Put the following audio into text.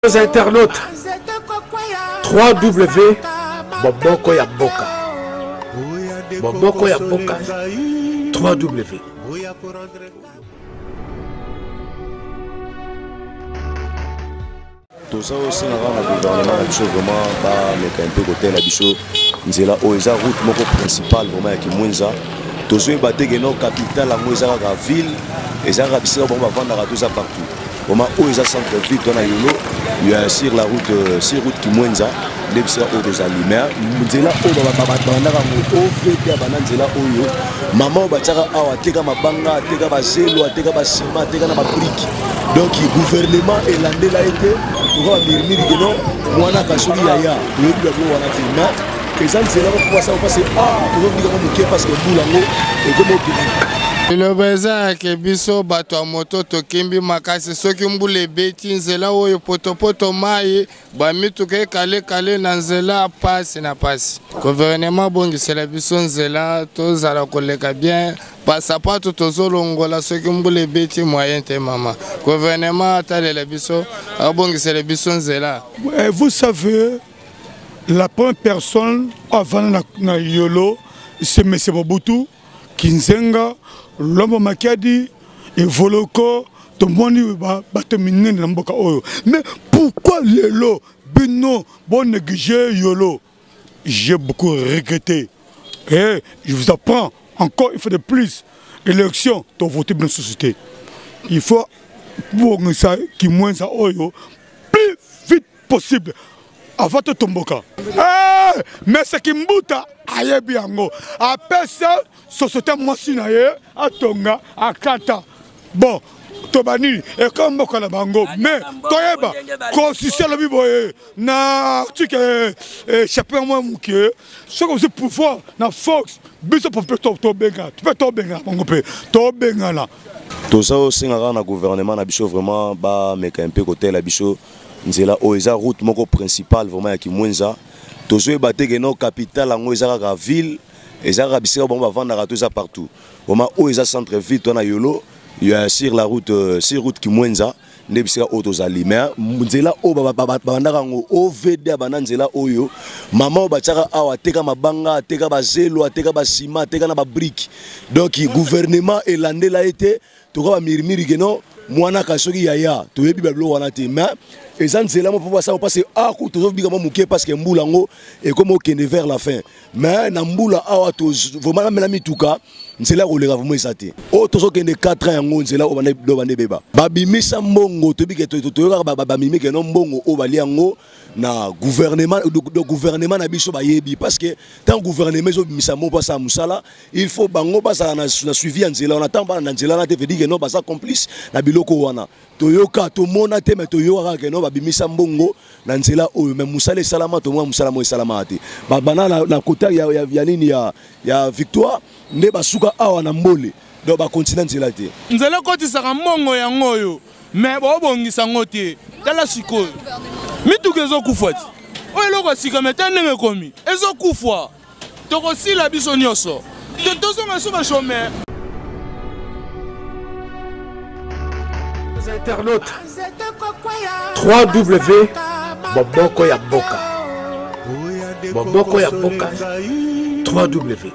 Internautes, 3W Boboko ya Mboka. Boboko ya Mboka 3W. Toza osenga kaka na gouvernement na biso vraiment bameka mpe kotela biso nzela oyo eza route moko principale vraiment ya Kimwenza. Tozoyeba te ke no capitale yango eza kaka ville, eza kaka bisika bango bavandaka to eza partout. Vraiment oyo eza centre ville to na Yolo ya sur la route euh, sur route Kimwenza nde bisika oyo tozali. Mais nzela oyo babandaka yango OVT abanda nzela oyo mama oyo batiaka awa ateka mabanga, ateka bazelo, ateka basima, ateka na babrike. Donc gouvernement elandela ye te, toka bamirimiri ke non mwana kasoki yaya toyebi babiloko wana te, mais eza nzela moko basala mpasi ah tozobika mwa moke parce que mbula yango ekomi okende. Liloba eza yake biso bato ya moto tokimbi makasi, soki mbula ebeti nzela oyo potopoto mai bamituka ekalekale na nzela, pasi na pasi. Gouvernement abongisela biso nzela tozala koleka bien, basapato tozolongola soki mbula ebeti moyen te. Mama, gouvernement atalela biso, abongisela biso nzela. Vous savez, la première personne avant na, na Yolo, c'est M. Mobutu, Kinzenga, Lombo Makiadi, Evoloko, tomoni bato minene na mboka oyo. Mais pourquoi lelo bino bo négliger Yolo? J'ai beaucoup regretté. Et je vous apprends encore une fois de plus, élection, to voter bien société. Il faut bongisa Kimwenza oyo plus vite possible avant totomboka. Hey, mais ce Kimbuta ayebi yango, apesa société mwasi na ye atonga akata bon toba nini ekomi mboka na bango. Mais toyeba constitution elobi boye na article chapitre mwa moke, soki ozwi pouvoir na force, biso mpe tobengana, mpe tobengana bango, mpe tobengana. Toza osenga kaka na gouvernement na biso vraiment bameka mpe kotela biso nzela oyo eza route moko principale vraiment ya Kimwenza. Tozoyeba te ke no capitale yango eza kaka ville, eza kaka bisika bango bavandaka to eza partout. Vraiment oyo eza centre ville to na Yolo ya sur la route euh, sur route Kimwenza nde bisika oyo tozali. Mais nzela oyo babandaka yango OVD abanda nzela oyo mama oyo batiaka awa ateka mabanga, ateka bazelo, ateka basima, ateka na babrike. Donc gouvernement elandela ye te, toka bamirimiri ke non mwana kasoki yaya toyebi babiloko wana te, mais eza nzela moko mpo basala mpasi aku tozobika mwa moke parce que mbula yango ekomi okende vers la fin. Mais na mbula awa vraiment namela mituka nzela ya koleka vraiment eza te. Oyo tozokende 4 ans yango nzela oyo banda ebeba, babimisa mbongo toyebi ke toyokaka bamimi ke no mbongo oyo balia yango na gouvernement. Gouvernement na biso bayebi parce que tant gouvernement ezobimisa mbongo mpo asala mosala, il faut bango bazala na suivi ya nzela wana. Ntango bana na nzela wana te, veut dire que non baza complice na biloko wana. Toyoka tomona te, mais toyoka kaka ke non babimisa mbongo na nzela oyo, mais mosala esalama, tomona mosala moko esalamaka te. Bana na kota ya nini ya Victoire nde basuka awa na Mbole, donc bakontina nzela te. Nzela ekotisaka mbongo yango oyo, mais baobongisa yango te. Tala sikoyo mituka ezokufa ti oyo eloko ya sika, me ta ndenge ekomi ezokufa, tokosila biso nyonso, tozonga so bachômeur. Internautes, 3W Boboko ya Mboka. Boboko ya Mboka 3W.